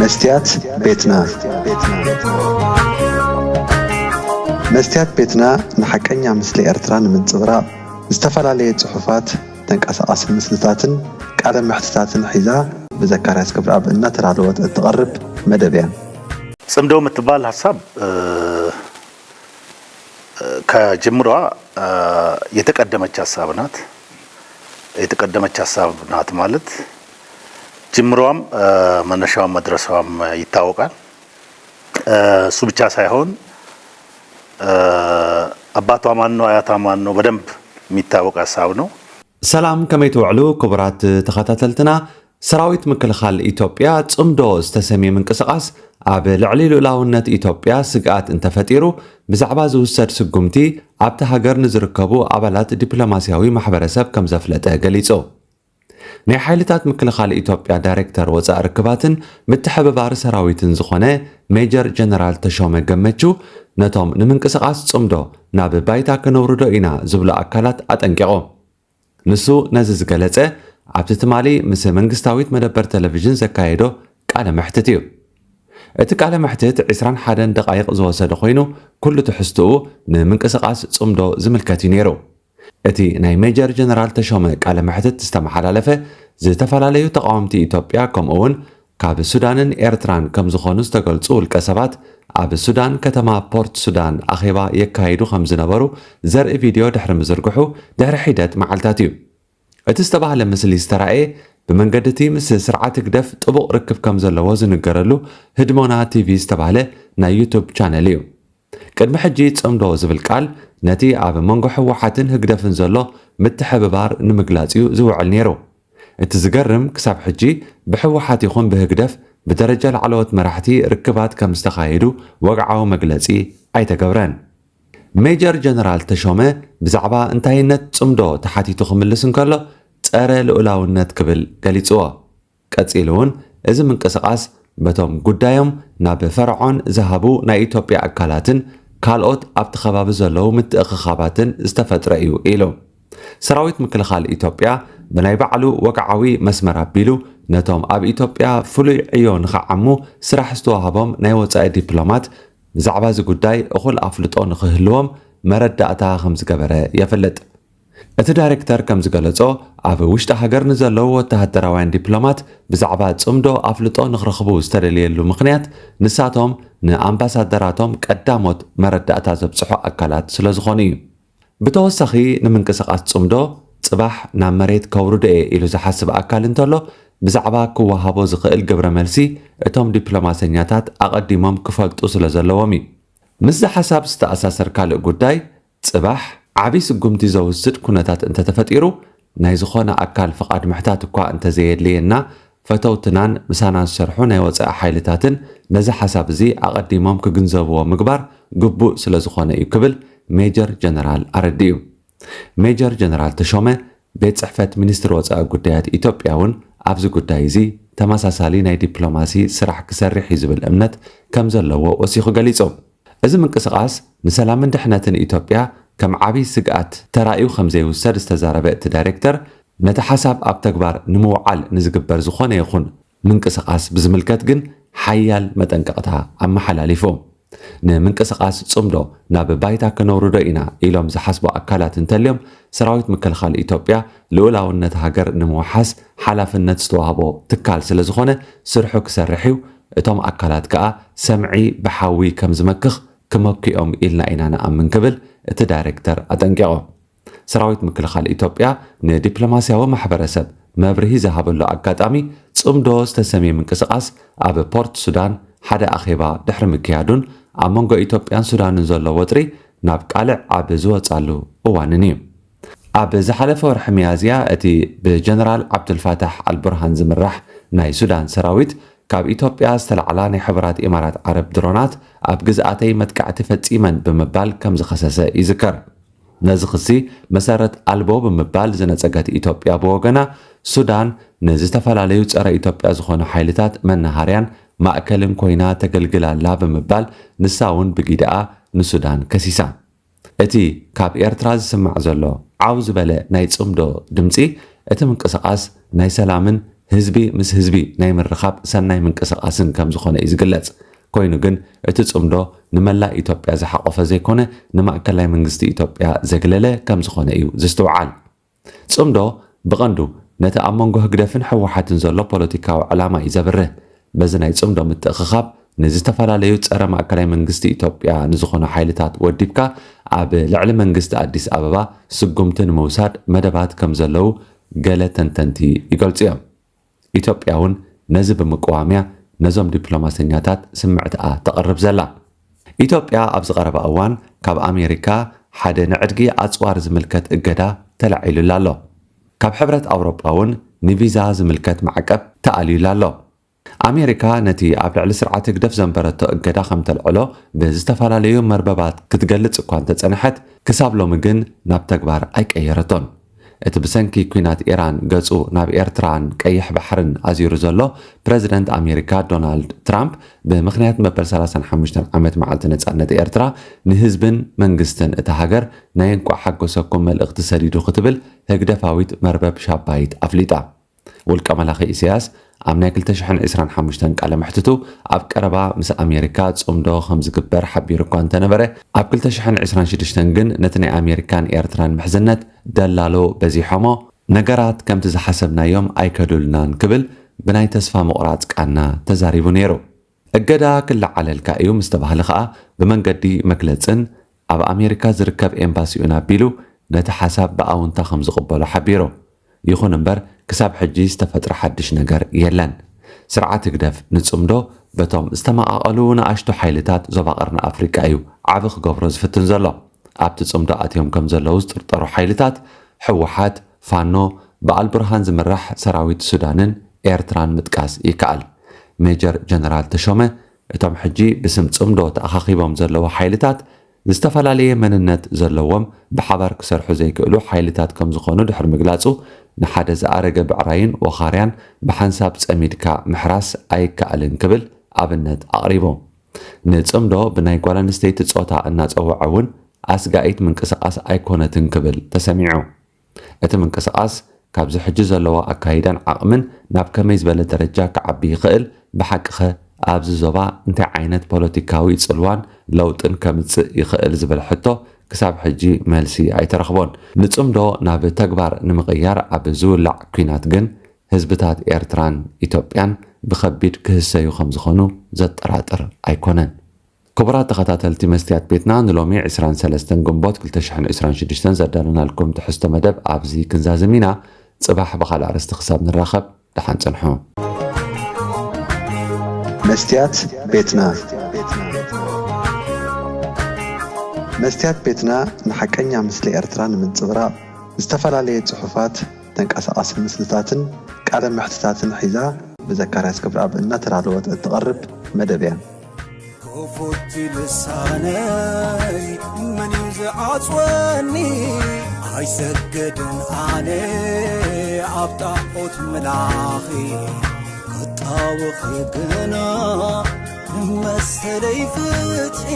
መስትያት ቤትና። መስትያት ቤትና ንሓቀኛ ምስሊ ኤርትራ ንምንጽብራቕ ዝተፈላለየ ጽሑፋት፣ ተንቀሳቓሲ ምስልታትን ቃለ መሕትታትን ሒዛ ብዘካርያስ ክብረኣብ እናተዳለወት እትቐርብ መደብ እያ። ጽምዶ ምትባል ሐሳብ፣ እ፣ ከጅምሯ፣ እ፣ የተቀደመች ሐሳብ ናት። የተቀደመች ሐሳብ ናት ማለት ጅምሯም፣ እ፣ መነሻዋም መድረሻዋም ይታወቃል። እ፣ እሱ ብቻ ሳይሆን፣ እ፣ አባቷ ማን ነው፣ አያቷ ማን ነው በደንብ የሚታወቅ ሐሳብ ነው። ሰላም፣ ከመይ ትውዕሉ ክቡራት ተኸታተልትና? ሰራዊት ምክልኻል ኢትዮጵያ ጽምዶ ዝተሰምየ ምንቅስቓስ ኣብ ልዕሊ ልኡላውነት ኢትዮጵያ ስግኣት እንተፈጢሩ ብዛዕባ ዝውሰድ ስጉምቲ ኣብቲ ሃገር ንዝርከቡ ኣባላት ዲፕሎማስያዊ ማሕበረሰብ ከም ዘፍለጠ ገሊጹ። ናይ ሓይልታት ምክልኻል ኢትዮጵያ ዳይሬክተር ወጻኢ ርክባትን ምትሕብባር ሰራዊትን ዝኾነ ሜጀር ጀነራል ተሾመ ገመቹ ነቶም ንምንቅስቓስ ጽምዶ ናብ ባይታ ከነውርዶ ኢና ዝብሉ ኣካላት ኣጠንቂቑ። ንሱ ነዚ ዝገለጸ ኣብቲ ትማሊ ምስ መንግስታዊት መደበር ቴሌቪዥን ዘካየዶ ቃለ መሕትት እዩ። እቲ ቃለ መሕትት ዕስራን ሓደን ደቓይቕ ዝወሰደ ኮይኑ፣ ኩሉ ትሕዝትኡ ንምንቅስቓስ ጽምዶ ዝምልከት እዩ ነይሩ። እቲ ናይ ሜጀር ጀነራል ተሾመ ቃለ መሕትት ዝተመሓላለፈ፣ ዝተፈላለዩ ተቓወምቲ ኢትዮጵያ ከምኡ እውን ካብ ሱዳንን ኤርትራን ከም ዝኾኑ ዝተገልጹ ውልቀ ሰባት ኣብ ሱዳን ከተማ ፖርት ሱዳን ኣኼባ የካይዱ ከም ዝነበሩ ዘርኢ ቪድዮ ድሕሪ ምዝርግሑ ድሕሪ ሒደት መዓልታት እዩ። እቲ ዝተባህለ ምስሊ ዝተራእየ ብመንገዲ እቲ ምስ ስርዓት ህግደፍ ጥቡቕ ርክብ ከም ዘለዎ ዝንገረሉ ህድሞና ቲቪ ዝተባህለ ናይ ዩቱብ ቻነል እዩ። ቅድሚ ሕጂ ጽምዶ ዝብል ቃል ነቲ ኣብ መንጎ ህወሓትን ህግደፍን ዘሎ ምትሕብባር ንምግላጽ እዩ ዝውዕል ነይሩ። እቲ ዝገርም ክሳብ ሕጂ ብህወሓት ይኹን ብህግደፍ ብደረጃ ላዕለዎት መራሕቲ ርክባት ከም ዝተኻየዱ ወግዓዊ መግለጺ ኣይተገብረን። ሜጀር ጀነራል ተሾመ ብዛዕባ እንታይነት ጽምዶ ተሓቲቱ ክምልስ እንከሎ ጸረ ልኡላውነት ክብል ገሊጽዎ። ቀጺሉ እውን እዚ ምንቅስቓስ በቶም ጉዳዮም ናብ ፈርዖን ዝሃቡ ናይ ኢትዮጵያ ኣካላትን ካልኦት ኣብቲ ከባቢ ዘለዉ ምትእኽኻባትን ዝተፈጥረ እዩ ኢሉ። ሰራዊት ምክልኻል ኢትዮጵያ ብናይ ባዕሉ ወግዓዊ መስመር ኣቢሉ ነቶም ኣብ ኢትዮጵያ ፍሉይ ዕዮ ንኽዓሙ ስራሕ ዝተዋህቦም ናይ ወጻኢ ዲፕሎማት ብዛዕባ እዚ ጉዳይ እኹል ኣፍልጦ ንኽህልዎም መረዳእታ ከም ዝገበረ የፍልጥ። እቲ ዳይሬክተር ከም ዝገለጾ፣ ኣብ ውሽጢ ሃገር ንዘለዉ ወተሃደራውያን ዲፕሎማት ብዛዕባ ጽምዶ ኣፍልጦ ንኽረኽቡ ዝተደልየሉ ምኽንያት፣ ንሳቶም ንኣምባሳደራቶም ቀዳሞት መረዳእታ ዘብጽሑ ኣካላት ስለ ዝኾኑ እዩ። ብተወሳኺ፣ ንምንቅስቓስ ጽምዶ ጽባሕ ናብ መሬት ከውርዶ እየ ኢሉ ዝሓስብ ኣካል እንተሎ፣ ብዛዕባ ክወሃቦ ዝኽእል ግብረ መልሲ እቶም ዲፕሎማሰኛታት ኣቐዲሞም ክፈልጡ ስለ ዘለዎም እዩ። ምስዚ ሓሳብ ዝተኣሳሰር ካልእ ጉዳይ፣ ጽባሕ ዓቢ ስጉምቲ ዘውስድ ኩነታት እንተተፈጢሩ፣ ናይ ዝኾነ ኣካል ፍቓድ ምሕታት እኳ እንተዘየድልየና፣ ፈተውትናን ምሳና ዝሰርሑ ናይ ወጻኢ ሓይልታትን ነዚ ሓሳብ እዚ ኣቐዲሞም ክግንዘብዎ ምግባር ግቡእ ስለ ዝኾነ እዩ ክብል ሜጀር ጀነራል ኣረዲኡ። ሜጀር ጀነራል ተሾመ፣ ቤት ጽሕፈት ሚኒስትሪ ወጻኢ ጉዳያት ኢትዮጵያ እውን ኣብዚ ጉዳይ እዚ ተመሳሳሊ ናይ ዲፕሎማሲ ስራሕ ክሰርሕ እዩ ዝብል እምነት ከም ዘለዎ ወሲኹ ገሊጹ። እዚ ምንቅስቓስ ንሰላምን ድሕነትን ኢትዮጵያ ከም ዓቢ ስግኣት ተራእዩ ከም ዘይውሰድ ዝተዛረበ እቲ ዳይሬክተር፣ ነቲ ሓሳብ ኣብ ተግባር ንምውዓል ንዝግበር ዝኾነ ይኹን ምንቅስቓስ ብዝምልከት ግን ሓያል መጠንቀቕታ ኣመሓላሊፉ። ንምንቅስቓስ ጽምዶ ናብ ባይታ ከነውርዶ ኢና ኢሎም ዝሓስቡ ኣካላት እንተልዮም፣ ሰራዊት ምክልኻል ኢትዮጵያ ልኡላውነት ሃገር ንምውሓስ ሓላፍነት ዝተዋህቦ ትካል ስለ ዝኾነ ስርሑ ክሰርሕ እዩ። እቶም ኣካላት ከኣ ሰምዒ ብሓዊ ከም ዝመክኽ ክመክኦም ኢልና ኢና ንኣምን ክብል እቲ ዳይሬክተር ኣጠንቂቑ። ሰራዊት ምክልኻል ኢትዮጵያ ንዲፕሎማስያዊ ማሕበረሰብ መብርሂ ዝሃበሉ ኣጋጣሚ፣ ጽምዶ ዝተሰምየ ምንቅስቓስ ኣብ ፖርት ሱዳን ሓደ ኣኼባ ድሕሪ ምክያዱን ኣብ መንጎ ኢትዮጵያን ሱዳንን ዘሎ ወጥሪ ናብ ቃልዕ ኣብ ዝወጻሉ እዋንን እዩ። ኣብ ዝሓለፈ ወርሒ ሚያዝያ፣ እቲ ብጀነራል ዓብዱልፋታሕ ኣልቡርሃን ዝምራሕ ናይ ሱዳን ሰራዊት፣ ካብ ኢትዮጵያ ዝተላዕላ ናይ ሕቡራት ኢማራት ዓረብ ድሮናት ኣብ ግዝኣተይ መጥቃዕቲ ፈጺመን ብምባል ከም ዝኸሰሰ ይዝከር። ነዚ ክሲ መሰረት ኣልቦ ብምባል ዝነጸገት ኢትዮጵያ ብወገና፣ ሱዳን ንዝተፈላለዩ ጸረ ኢትዮጵያ ዝኾኑ ሓይልታት መናሃርያን ማእከልን ኮይና ተገልግል ኣላ ብምባል፣ ንሳ እውን ብጊደኣ ንሱዳን ከሲሳ። እቲ ካብ ኤርትራ ዝስማዕ ዘሎ ዓው ዝበለ ናይ ጽምዶ ድምጺ፣ እቲ ምንቅስቓስ ናይ ሰላምን ህዝቢ ምስ ህዝቢ ናይ ምርኻብ ሰናይ ምንቅስቓስን ከም ዝኾነ እዩ ዝግለጽ። ኮይኑ ግን እቲ ጽምዶ ንመላእ ኢትዮጵያ ዝሓቆፈ ዘይኮነ ንማእከላይ መንግስቲ ኢትዮጵያ ዘግለለ ከም ዝኾነ እዩ ዝስትውዓል። ጽምዶ ብቐንዱ ነቲ ኣብ መንጎ ህግደፍን ህወሓትን ዘሎ ፖለቲካዊ ዕላማ እዩ ዘብርህ። በዚ ናይ ጽምዶ ምትእኽኻብ ንዝተፈላለዩ ጸረ ማእከላይ መንግስቲ ኢትዮጵያ ንዝኾኑ ሓይልታት ወዲብካ ኣብ ልዕሊ መንግስቲ ኣዲስ ኣበባ ስጉምቲ ንምውሳድ መደባት ከም ዘለዉ ገለ ተንተንቲ ይገልጹ እዮም። ኢትዮጵያ እውን ነዚ ብምቅዋም እያ ነዞም ዲፕሎማሰኛታት ስምዕትኣ ተቕርብ ዘላ። ኢትዮጵያ ኣብዚ ቀረባ እዋን ካብ ኣሜሪካ ሓደ ንዕድጊ ኣጽዋር ዝምልከት እገዳ ተላዒሉላ ኣሎ። ካብ ሕብረት ኣውሮጳ እውን ንቪዛ ዝምልከት ማዕቀብ ተኣልዩላ ኣሎ። ኣሜሪካ ነቲ ኣብ ልዕሊ ስርዓት ህግደፍ ዘንበረቶ እገዳ ከም ተልዕሎ ብዝተፈላለዩ መርበባት ክትገልጽ እኳ እንተጸንሐት፣ ክሳብ ሎሚ ግን ናብ ተግባር ኣይቀየረቶን። እቲ ብሰንኪ ኲናት ኢራን ገጹ ናብ ኤርትራን ቀይሕ ባሕርን ኣዚሩ ዘሎ ፕረዚደንት ኣሜሪካ ዶናልድ ትራምፕ፣ ብምኽንያት መበል ሰላሳን ሓሙሽተን ዓመት መዓልቲ ነጻነት ኤርትራ ንህዝብን መንግስትን እታ ሃገር ናይ እንቋዕ ሓጎሰኩም መልእኽቲ ሰዲዱ ክትብል ህግደፋዊት መርበብ ሻባይት ኣፍሊጣ። ውልቀ መላኺ ኢሳያስ ኣብ ናይ ክልተ ሽሕን ዕስራን ሓሙሽተን ቃለ መሕትቱ ኣብ ቀረባ ምስ ኣሜሪካ ጽምዶ ከም ዝግበር ሓቢሩ እኳ እንተነበረ፣ ኣብ ክልተ ሽሕን ዕስራን ሽዱሽተን ግን ነቲ ናይ ኣሜሪካን ኤርትራን ምሕዝነት ደላሎ በዚሖሞ፣ ነገራት ከምቲ ዝሓሰብናዮም ኣይከዱልናን ክብል ብናይ ተስፋ ምቑራጽ ቃና ተዛሪቡ ነይሩ። እገዳ ክለዓለልካ እዩ ምስ ተባህለ ከኣ ብመንገዲ መግለጽን ኣብ ኣሜሪካ ዝርከብ ኤምባሲኡን ኣቢሉ ነቲ ሓሳብ ብኣውንታ ከም ዝቕበሎ ሓቢሩ። ይኹን እምበር ክሳብ ሕጂ ዝተፈጥረ ሓድሽ ነገር የለን። ስርዓት ህግደፍ ንጽምዶ በቶም ዝተመቓቐሉ ንኣሽቱ ሓይልታት ዞባ ቀርኒ ኣፍሪቃ እዩ ዓቢ ክገብሮ ዝፍትን ዘሎ። ኣብቲ ጽምዶ ኣትዮም ከም ዘለዉ ዝጥርጠሩ ሓይልታት ህወሓት፣ ፋኖ፣ ብኣልቡርሃን ዝምራሕ ሰራዊት ሱዳንን ኤርትራን ምጥቃስ ይከኣል። ሜጀር ጀነራል ተሾመ እቶም ሕጂ ብስም ጽምዶ ተኣኻኺቦም ዘለዉ ሓይልታት ዝተፈላለየ መንነት ዘለዎም ብሓባር ክሰርሑ ዘይክእሉ ሓይልታት ከም ዝኾኑ ድሕሪ ምግላጹ፣ ንሓደ ዝኣረገ ብዕራይን ወኻርያን ብሓንሳብ ጸሚድካ ምሕራስ ኣይከኣልን ክብል ኣብነት ኣቕሪቡ። ንጽምዶ ብናይ ጓል ኣንስተይቲ ጾታ እናጸውዐ እውን ኣስጋኢት ምንቅስቓስ ኣይኮነትን ክብል ተሰሚዑ። እቲ ምንቅስቓስ ካብዚ ሕጂ ዘለዎ ኣካይዳን ዓቕምን ናብ ከመይ ዝበለ ደረጃ ክዓቢ ይኽእል፣ ብሓቂኸ ኣብዚ ዞባ እንታይ ዓይነት ፖለቲካዊ ጽልዋን ለውጥን ከምጽእ ይኽእል ዝብል ሕቶ ክሳብ ሕጂ መልሲ ኣይተረኽቦን። ንጽምዶ ናብ ተግባር ንምቕያር ኣብ ዝውላዕ ኲናት ግን ህዝብታት ኤርትራን ኢትዮጵያን ብኸቢድ ክህሰዩ ከም ዝኾኑ ዘጠራጥር ኣይኮነን። ክቡራት ተኸታተልቲ መስትያት ቤትና፣ ንሎሚ ዕስራን ሰለስተን ግንቦት ክልተ ሽሕን ዕስራን ሽዱሽተን ዘዳለናልኩም ትሕዝቶ መደብ ኣብዚ ክንዛዝም ኢና። ጽባሕ ብኻልእ ኣርእስቲ ክሳብ ንራኸብ ደሓን ጽንሑ። መስትያት ቤትና። መስትያት ቤትና ንሓቀኛ ምስሊ ኤርትራ ንምንጽብራቕ ዝተፈላለየ ጽሑፋት፣ ተንቀሳቓሲ ምስልታትን ቃለ መሕትታትን ሒዛ ብዘካርያስ ገብረኣብ እናተዳለወት እትቐርብ መደብ እያ። ክፉት ልሳነይ መን እዩ ዝዓጽወኒ? ኣይሰግድን ኣነ ኣብ ጣዖት ምላኺ፣ ክጣወኺ ግና መሰለይ ፍትሒ።